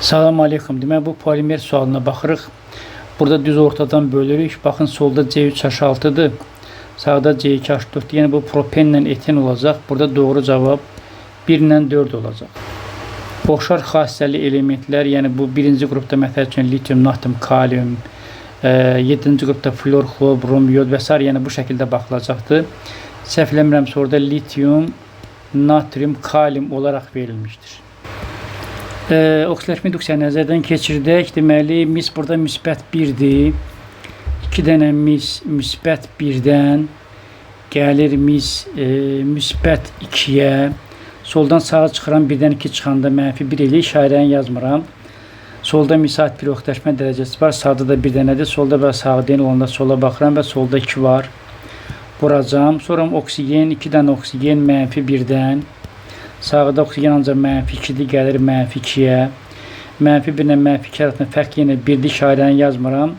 Salam aleykum. Demək bu polimer sualına baxırıq. Burada düz ortadan bölürük. Baxın solda C3H6-dır. Sağda C2H4-dür. Yəni bu propenlə eten olacaq. Burada doğru cavab 1 ilə 4 olacaq. Oxşar xassəli elementlər, yəni bu birinci qrupda məsəl üçün litium, natrium, kalium, 7-ci qrupda flor, xlor, brom, yod və sair, yəni bu şəkildə baxılacaqdır. Səhv eləmirəmsə orada litium, natrium, kalium olaraq verilmişdir. Oksidləşmə induksiya nəzərdən keçirdək. Deməli, mis burada müsbət 1-dir. 2 dənə mis müsbət 1-dən gəlir mis müsbət 2-yə. Soldan sağa çıxıram, 1-dən 2 çıxanda mənfi 1 eləyir. İşarəni yazmıram. Solda misat 1 oksidləşmə dərəcəsi var. Sağda da bir dənədir. Solda və sağda eyni olanda sola baxıram və solda 2 var. Vuracağam. Sonra oksigen, 2 dənə oksigen mənfi 1-dən. Sağda oksigen ancaq mənfi 2-dir, gəlir mənfi 2-yə. Mənfi 1 ilə mənfi 2 arasında fərq yenə 1-dir, işarəni yazmıram.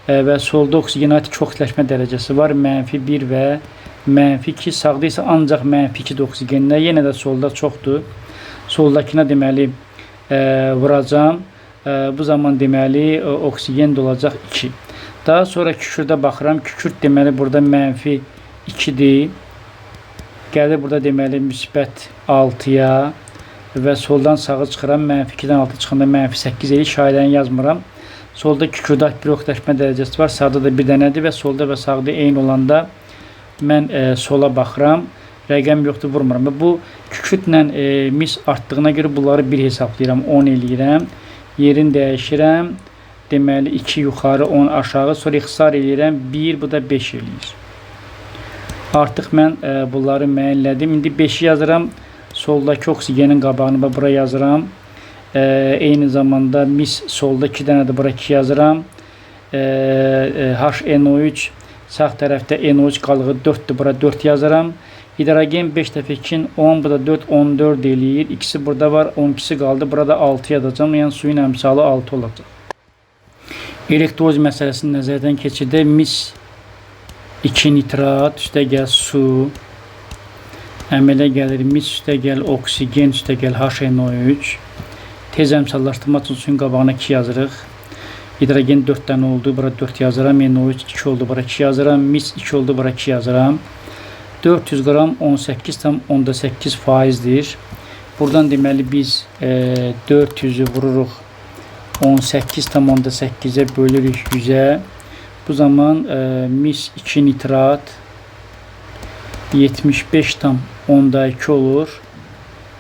Və solda oksigenə ait 2 oksidləşmə dərəcəsi var. Mənfi 1 və mənfi 2. Sağda isə ancaq mənfi 2-dir oksigenlər. Yenə də solda çoxdur. Soldakına deməli vuracağam. Bu zaman deməli oksigen də olacaq 2. Daha sonra kükürdə baxıram. Kükürt deməli burada mənfi 2-dir. Gəlir burada deməli müsbət 6-ya və soldan sağa çıxıram. Mənfi 2-dən 6 çıxanda mənfi 8 eləyir. İşarəni yazmıram. Solda kükürdə bir oksidləşmə dərəcəsi var. Sağda da bir dənədir və solda və sağda eyni olanda mən sola baxıram. Rəqəm yoxdur, vurmuram. Və bu kükürtlə mis artdığına görə bunları bir hesablayıram. 10 eləyirəm. Yerini dəyişirəm. Deməli 2 yuxarı, 10 aşağı. Sonra ixtisar eləyirəm. 1, bu da 5 eləyir. Artıq mən bunları müəyyənlədim. İndi 5-i yazıram. Soldakı oksigenin qabağını bura yazıram. Eyni zamanda mis solda 2 dənə də bura 2 yazıram. HNO3 sağ tərəfdə NO3 qalığı 4-dür, bura 4 yazıram. Hidrogen 5 dəfə 2 10, bu da 4, 14 eləyir. İkisi burada var, 12-si qaldı. Burada 6 yazacağam. Yəni suyun əmsalı 6 olacaq. Elektroz məsələsini nəzərdən keçirdik. Mis 2 nitrat, üstəgəl su, əmələ gəlir mis üstəgəl oksigen üstəgəl HNO3. Tez əmsallaşdırmaq üçün suyun qabağına 2 yazırıq. Hidrogen 4 dənə oldu, bura 4 yazıram. NO3 2 oldu, bura 2 yazıram. Mis 2 oldu, bura 2 yazıram. 400 qram 18,8 faizdir. Buradan deməli biz 400-ü vururuq 18,8-ə bölürük 100-ə. Bu zaman mis 2 nitrat 75,2 olur.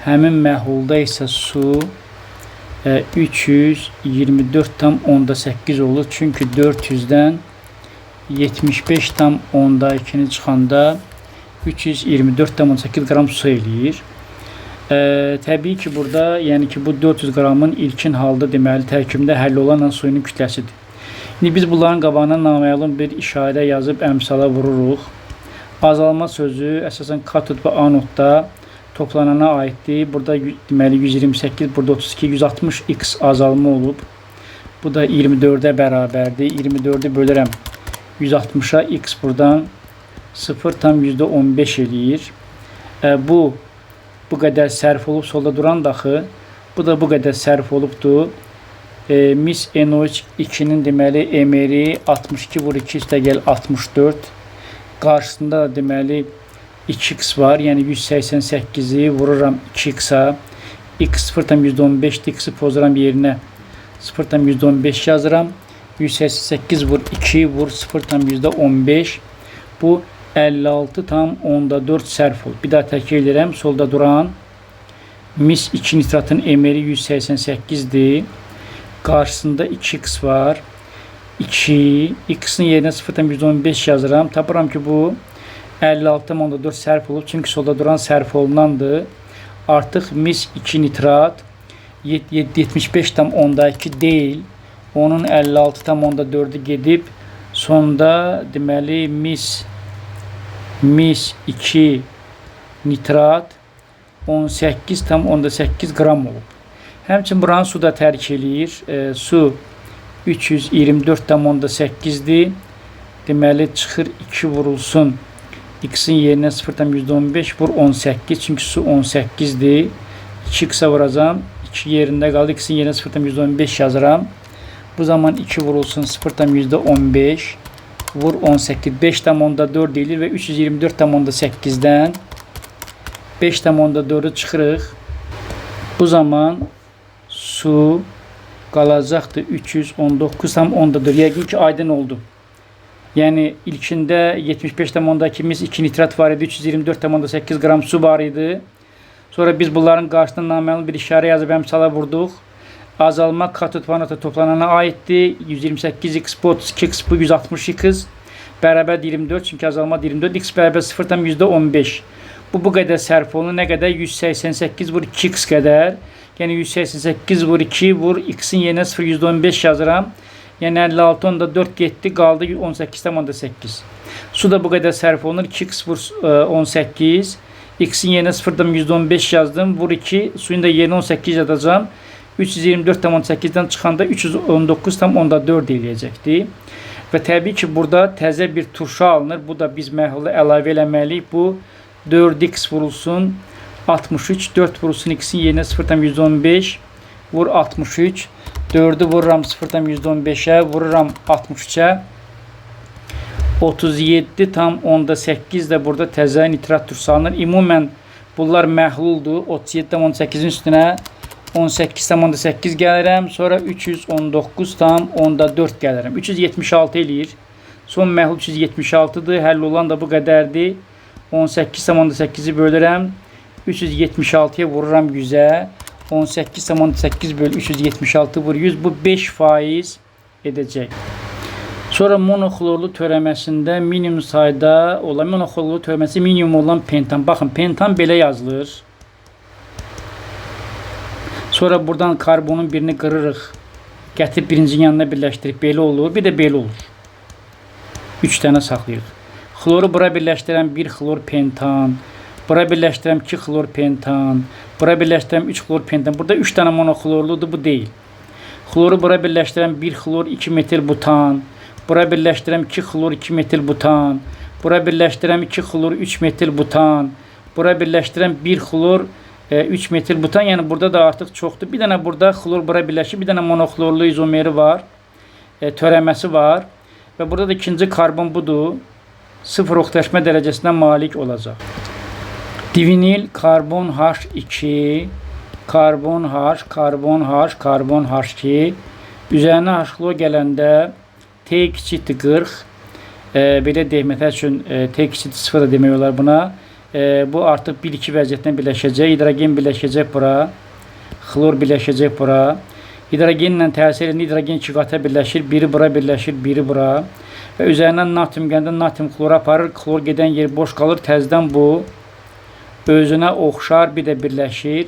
Həmin məhlulda isə su 324,8 olur. Çünki 400-dən 75,2-ni çıxanda 324,8 qram su eləyir. Təbii ki, burada, yəni ki, bu 400 qramın ilkin halda deməli tərkibində həll olan suyunun kütləsidir. İndi biz bunların qabağına naməlum bir işarə yazıb əmsala vururuq. Azalma sözü əsasən katod və anodda toplanana aiddir. Burada deməli 128, burada 32, 160 x azalma olub. Bu da 24-ə bərabərdir. 24-ü bölürəm 160-a, x buradan 0,15 eləyir. Bu qədər sərf olub solda duran daxı, bu da bu qədər sərf olubdur. Mis NO3 2-nin deməli MR-i 62 vur 2 üstəgəl 64. Qarşısında da deməli 2x var. Yəni 188-i vururam 2x-a. X 0,15-dir. X-i pozuram yerinə 0,15 yazıram. 188 vur 2 vur 0,15. Bu 56,4 sərf olur. Bir daha təkrar edirəm. Solda duran mis 2 nitratın MR-i 188-dir. Qarşısında 2x var. 2, x-in yerinə 0,15 yazıram. Tapıram ki, bu 56,4 sərf olub. Çünki solda duran sərf olunandır. Artıq mis 2 nitrat 75,2 deyil. Onun 56,4-ü gedib. Sonda deməli mis 2 nitrat 18,8 qram olub. Həmçinin buranı su da tərk eləyir. Su 324,8-dir. Deməli çıxır 2 vurulsun X-in yerinə 0,15 vur 18. Çünki su 18-dir. 2x-a vuracağam. 2 yerində qaldı. X-in yerinə 0,15 yazıram. Bu zaman 2 vurulsun 0,15 vur 18. 5,4 deyilir və 324,8-dən 5,4-ü çıxırıq. Bu zaman su qalacaqdır 319,4. Yəqin ki, aydın oldu. Yəni ilkində 75,2 mis 2 nitrat var idi, 324,8 qram su var idi. Sonra biz bunların qarşısına naməlum bir işarə yazıb əmsala vurduq. Azalma katod və anoda toplanana aiddir. 128x bu 32x bu 160x bərabər 24, çünki azalma 24, x bərabər 0,15. Bu qədər sərf olunur. Nə qədər? 188 vur 2x qədər. Yəni 188 vur 2 vur x-in yerinə 0,15 yazıram. Yəni 56,4 getdi, qaldı 18,8. Su da bu qədər sərf olunur. 2x vur 18. X-in yerinə 0,15 yazdım. Vur 2. Suyun da yerinə 18 yazacağım. 324,8-dən çıxanda 319,4 eləyəcəkdi. Və təbii ki, burada təzə bir turşu alınır. Bu da biz məhlula əlavə eləməliyik. Bu 4x vurulsun 63, 4 vurulsun x-in yerinə 0,15 vur 63. 4-ü vururam 0,15-ə, vururam 63-ə. 37,8 də burada təzə nitrat turşusu alınır. Ümumən bunlar məhluldur. 37,8-in üstünə 18,8 gəlirəm. Sonra 319,4 gəlirəm. 376 eləyir. Son məhlul 376-dır. Həll olan da bu qədərdir. 18,8-i bölürəm. 376-ya vururam 100-ə. 18,8 bölü 376 vur 100. Bu 5% edəcək. Sonra monoxlorlu törəməsində minimum sayda olan monoxlorlu törəməsi minimum olan pentan. Baxın, pentan belə yazılır. Sonra buradan karbonun birini qırırıq. Gətirib birincinin yanına birləşdirib belə olur. Bir də belə olur. 3 dənə saxlayırıq. Xloru bura birləşdirən 1 xlor pentan. Bura birləşdirəm 2 xlor pentan. Bura birləşdirəm 3 xlor pentan. Burada 3 dənə monoxlorludur, bu deyil. Xloru bura birləşdirəm 1 xlor 2 metil butan. Bura birləşdirəm 2 xlor 2 metil butan. Bura birləşdirəm 2 xlor 3 metil butan. Bura birləşdirəm 1 xlor 3 metil butan. Yəni burada da artıq çoxdur. Bir dənə burada xlor bura birləşir. Bir dənə monoxlorlu izomeri var. Törəməsi var. Və burada da ikinci karbon budur. 0 oxtaşma dərəcəsinə malik olacaq. Divinil karbon H2, karbon H, karbon H, karbon H2. Üzərinə H-xlor gələndə T kiçikdir 40. Belə deyək, məsəl üçün T kiçikdir 0 da demək olar buna. Bu artıq 1-2 vəziyyətdən birləşəcək. Hidrogen birləşəcək bura. Xlor birləşəcək bura. Hidrogenlə təsir edəndə hidrogen iki qata birləşir. Biri bura birləşir, biri bura. Və üzərindən natrium gələndə natrium xloru aparır. Xlor gedən yer boş qalır. Təzədən bu özünə oxşar bir də birləşir.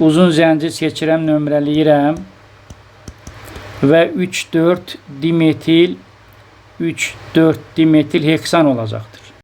Uzun zəncir seçirəm, nömrələyirəm. Və 3,4 dimetil 3,4 dimetil heksan olacaqdır.